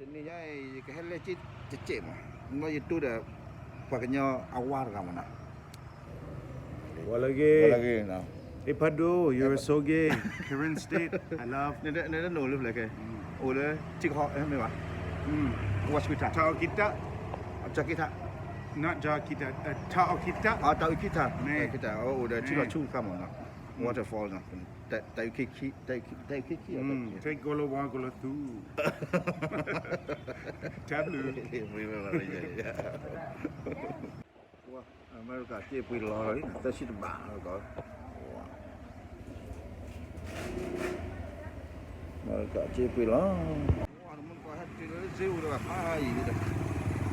တနံၤညါအံၤ ယကဟဲလဲၣ်စ့ၣ်တစဲးမး, နီၢ်ယတိၢ်ဒီး ပှၤကညီအဝါတဂၤမးနီၤ. ဝဲလၢဂ့ၤ, ဝဲလၢဂ့ၤနီၤ. အ့ဖးဒိၣ် you're so gay, Karen State, I love. နတနအိၣ်လၢဖျဲၣ်ခဲ, အိၣ်လၢထံကဟီမ့ၢ်ဘၣ်, ဝါဆူထါ, ထါအီကံတၢ်, ထါကံတၢ်, not ထါကံတၢ်, ထါအီကံတၢ်, ထါအီကံတၢ်, အိၣ်ဒီးထံလီၤဆူခါမးနီၤ, waterfall နီၤ, တၢ်အုၣ်ခ့ခံ, တၢ်အုၣ်ခ့ခံ, ကလဝါကလသူ, တၢ်ဘျုး အမဲရကၤစ့ပှ့ၤလီၤလီၤ, သၢဆံတဘးလီၤကီး, အမဲရကၤစ့ပှ့ၤလီၤ, မုၢ်ကီၢ်ဟဲတုၤလၢစ့ပူၤဒီးဖးယံၤဒီး,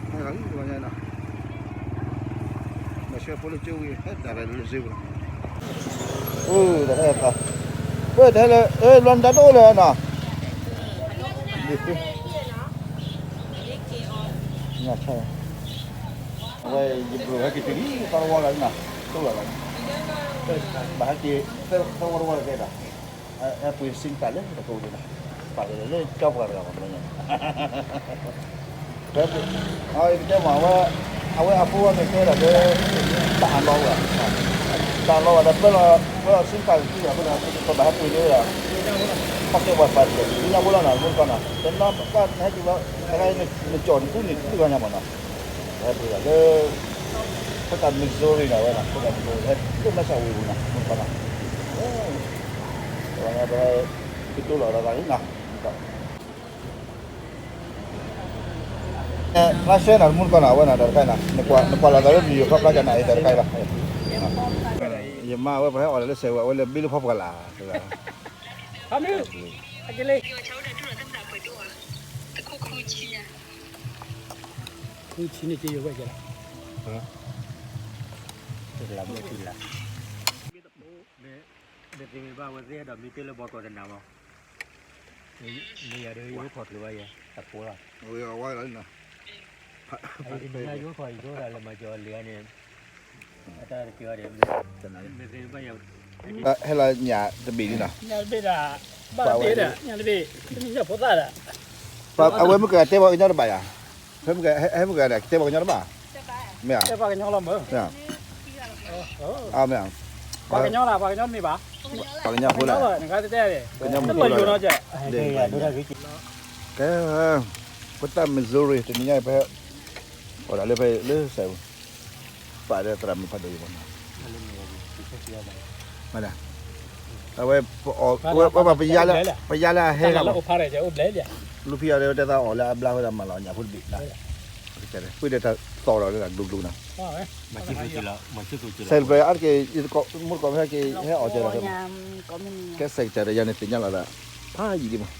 ဟဲလီၤလံတဝီညါနီၤ, မၤဆှဲဖိလၢကၠိဝံၤ ဟဲဒၣ်လၢစ့ပူၤနီၤ, အိၣ်ဒီးဟဲ, ပတဟဲလၢ, လီၤနတၢ်တအိၣ်လၢနီၤ, အဝဲယဘျုးဟဲက့ၤတုၤလံ သၢဝီလီၤနီၤ, တိၢ်လီၤလီၤ, ဘၣ်ဟဲက့ၤ, သၢဝီတဝီလီၤကဲဒီး, ဟဲပှ့ၤစ့တၢ်လၢတကိးဒံးနီၤ, ပာ်လၢလၢကၠီပှၤတဂၤမး, ဖဲ, ယကတဲမးဝဲ, အဝဲအဖိဝဲန့ၣ်တဲဒၣ်လၢ, တၢ်အလီၤဝဲ, တၢ်အလီၤဝဲဒီး ပၢလီၤ, ပၢလီၤစ့တၢ်ကသံဒီး ပဘၣ်ဟဲပှ့ၤန့ၢ်ဝဲဒၣ်, ပှၤကဲပှၤပာ်တ့ၢ် သ့ၣ်ညါဖိလီၤနီၤ မုၢ်ကီၢ်နီၤ, တနီၤကဟဲက့ၤဝဲ, တခါနကၠီၣ်တကူန့ၣ် တဂၤညါမးနီၤ, ဟဲပှ့ၤဒၣ်လၢ, ဖဲတၢ် Missouri နီၤဝဲနီၤ, ဖဲတၢ် Missouri ဟဲလၢ Massachusetts ပူၤနီၤ မုၢ်ကီၢ်နီၤ, ပဟဲ, ကတိၤလီၤဒီးသးလံနီၤ, လါရှဲနီၤ မုၢ်ကီၢ်နီၤ အဝဲနီၤ တၢ်တခါနီၤ နကွၢ်လီၤသးလၢ video ခီဖျိကနၣ်အံၤတၢ်တခါအံၤလီၤ, ယမါအဝဲပှၤဟဲအီၣ်လၢစဲးဝဲ အဝဲလၢဘ့လၢဖီပှၤလၢ်, ခူဆံန့ၣ်က့ယဝဲကဲလီၤ, လၢမုၢ်ထံလၢ်, မ့ၢ်သ့မ့ၢ်ဘၣ်ဝဲသ့ၣ်အဲၣ်ဒိးမံတ့ၢ်လၢဘီကီၢ်တနၤမး မ့ၢ်ယၤဒီး ယအိၣ်ခိးချုးဘၣ်ယဲ တၢ်ဖိလီၤ, ဝဲဝဲလီၤ, ယအိၣ်ခိးယအိၣ်ဒၣ်လၢမၤကၠီၤလံၤန့ၣ်, အတၢ်တက့ၤဘၣ်ဒီး, မ့ၢ်သ့မ့ၢ်ဘၣ်ယၤ, ဟဲလီၤညၣ်တဘ့ၣ်လံနီၤ, ညၣ်တဘ့ၣ်ဒၣ်, ဘၣ်တဘ့ၣ်ဒၣ် ညၣ်တဘ့ၣ်, တမ့ၢ်ညၣ်ဖိသၣ်ဒၣ်, အဝဲမ့ၢ်ကတဲပှၤကညီတဘၣ်ယၤ, ဟဲမ့ၢ်ကတဲပှၤကညီတဘၣ်, မ့ၢ်ဧါ, တဲပှၤကညီလီၤမၢ်, မ့ၢ်ဧါ, ပှၤကညီလၢ ပှၤကညီတမ့ၢ်ဘၣ်, ပှၤကညီဖိလၢ, နကတဲ, ကညီမုၣ်ဖိလီၤ, ကဲ, ပတၢ် Missouri တနံၤညါအံၤ ပဟဲ, အီၣ်ဒၣ်လၢဖဲလၢစဲးပူၤ, ပာ်ဒီးသရၣ်မုၣ်ဖးဒိၣ်အံၤမးနီၤ, မ့ၢ်ဒၣ်, အဝဲ, ပအီၣ်, ဝဲပှၤပယါလၢ, ပယါလၢအဟဲဂၤမး, လူဖံအီၤဒီးတဲသးအီၣ်လၢအဘျါဝဲဒၣ်မၤလီၤညၣ်ဖိတဘ့ၣ်နီၤ, ပှ့ၤဒီးတၢ်သီၣ်ဒီးလၢတၢ်ကျိကျိနီၤ, စဲးပှဲၤအါတက့ၢ်, မူတကိးဖဲက့ၤ ဟဲအီၣ်ကဲလီၤဖဲ, ကဲစဲးကစၢ်ဒီးယၤန့ၣ်သ့ၣ်ညါလီၤသး, ဖးယံာ်လံမး,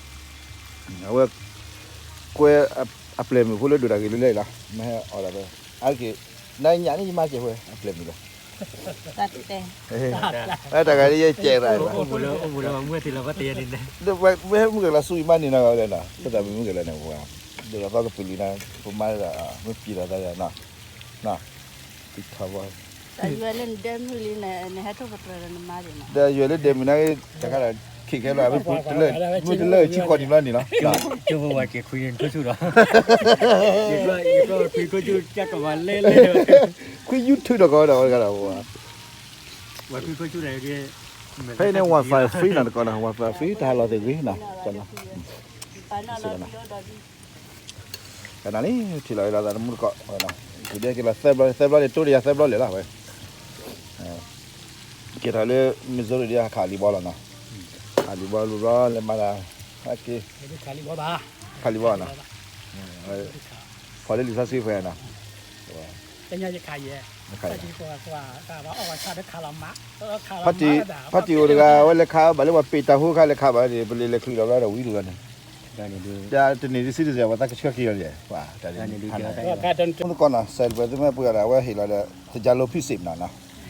အဝဲ, ကွဲ, အပျဲၢ်မုၣ်ဖိလၢဒိၣ်တၢ်ဂ့ၤလၢလဲၣ်လီၤ, မ့ၢ်ဟဲအီၣ်ဒၣ်ဖဲ, အါတက့ၢ်, နညၣ်န့ၣ် ယမါစဲးဝဲ အပျဲၢ်မုၣ်လီၤ, တၢ်ဂၤလၢယဲကဲးရၣ်, မ့ၢ်မုၣ်ကလီၤဆူအံၤမးန့ၣ်နီၤ, ဝဲဒၣ်နီၤ ပသးမုၣ်မုၣ်ကလီၤန့ၣ်, ဒ်သိးသီကပူၤလံနီၤ ပမါဒၣ်, မ့ၢ်ပျံၤဒီးသးယၤနီၤ, နီၤ, တထီဘီ တၢ်ယွဲလၢဒဲမုၢ်လံ, နဟဲထိၣ်ပတြၢၤဒီးနမါလံနီၤ, တၢ်ယွဲလၢဒဲမုၢ်န့ၣ်, တခါဒီး, ခဲခဲလီၤ, မ့ၢ်တလၢာ်ဆံဃီနံၤဘျီန့ၣ်လီၤ, ကၠိဖိဝဲက့ၤခွံခိၣ်ဆူၣ်ဒီး, ယဘျီခွံခိၣ်ဆူၣ်ကကမၤလဲလဲ, ခွံ YouTube ဒီးကီးဒီးဝဲတဂၤဒီး, ဝဲခွံခိၣ်ဆူၣ်ဒီး, ဖဲန့ၣ် Wi-Fi free နီၤတကီးနီၤ, Wi-Fi free တၢ်ဟးလီၤသ့ၣ်ဂ့ၤနီၤ, ကနၣ်လံ, ထံၣ်လီၤအံၤလီၤသးတမူတကိး, ဒဲက့ၤလီၤသၢဘျီ, သၢဘျီန့ၣ် တိၢ်တယၤသၢဘျီလဲၣ်လီၤဝဲ, က့ၤထီၣ်လၢ Missouri ဒ်ခးလံၤဘီလီၤနီၤ, ခးလံၤဘီလံၤဘီလဲၤမၤတၢ်, ဟဲက့ၤ, ခးလံၤဘီနီၤ, ဖီၣ်လၢလံာ်စီဆှံဖဲနီၤ, ဖါတံၢ်အိၣ်တဂၤ အဝဲလဲၤခးဘၣ်လၢပှၤပ့ၢ်တၢ်ဖိခါလဲၤခးဘၣ်န့ၣ် ပလဲၤလဲၤချုးလီၤဘျီဒီးဝံၤတဂၤန့ၣ်, တန့ၢ်ဒ် citizen ပှၤသးကဆှၢက့ၤလီၤ, မူတကိးနီၤ စဲးပှဲၤသုမ့ၢ်ပှ့ၤအီၤဒီး အဝဲဟ့ၣ်လီၤဒီး တကၠါလိဖံစ့းနီၤ,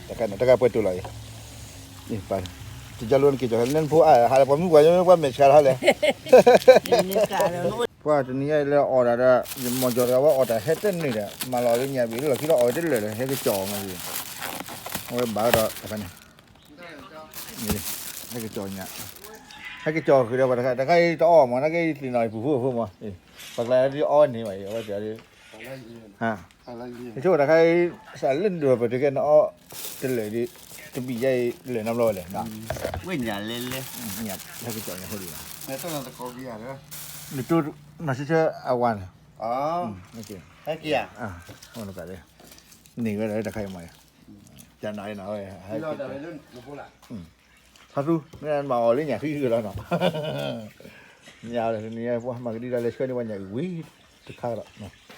တကၠါလိန့ၣ် က့ၤကၠီၤလၢနဖိအါ ဟးလၢပှၤမုၣ်ပှၤညီမ့ၢ်ပှၤမဲာ်ဆှးထီၣ်လဲၣ် ပှၤတနံၤညါအံၤလၢအီၣ်ဒၣ်ဒီး ယမီၤကၠီၤတဂၤဝဲအီၣ်တၢ်ဟဲတန့ၢ်ဒီး မၤလီၤလၢညၣ်ဘ့ၣ်လၢလီၢ်ခံလီၤ အီၣ်ဝဲတလၢာ်လၢ ဟဲကကၠီၤမး, အဝဲဘၣ်ဒီးတခါန့ၣ်, ဟဲကကၠီၤညၣ်, ဟဲကကၠီၤဃုာ်ဒီးပှၤတခါ တခါအံၤတအီၣ်မး နာ်က့သ့ၣ်နီၣ်အံၤပူၤဖိအဖိမး, ပကျါဒ်အီၣ်န့ၣ်ဘၣ်အံၤ အဝဲတဲဒ် ဟါ ယဆိကမိၣ်တခါအံၤ စးလၢနဒိးပတုၤခဲနအီၣ်တလၢာ်ဒ် တဘံၣ်ယါအံၤလၢာ်နီတဘျီဝဲလဲၣ်နီၤ ဝ့ၢ်ညါလဲလဲ ညါလၢကစီၤညါဟိဒံးဘၣ် နတိၢ်နီၢ်ဆၢဆၢအဝါန့ၣ် ဟဲက့ၤဧါ န့ၢ်ဝဲဒၣ်တခါအံၤမး တၢ်နၤအံၤနီၤဝဲ ဟဲက့ၤ ထီသူ မ့ၢ်မၤအီၤလၢညၣ်ဃံဃုာ်လီၤနီၤ ညါန့ၣ် ပှၤမၤကဒံဒၣ်လဲၤဆှၢန့ၢ်ပှၤညၣ်အုၣ်ဝံၤတခါဒီး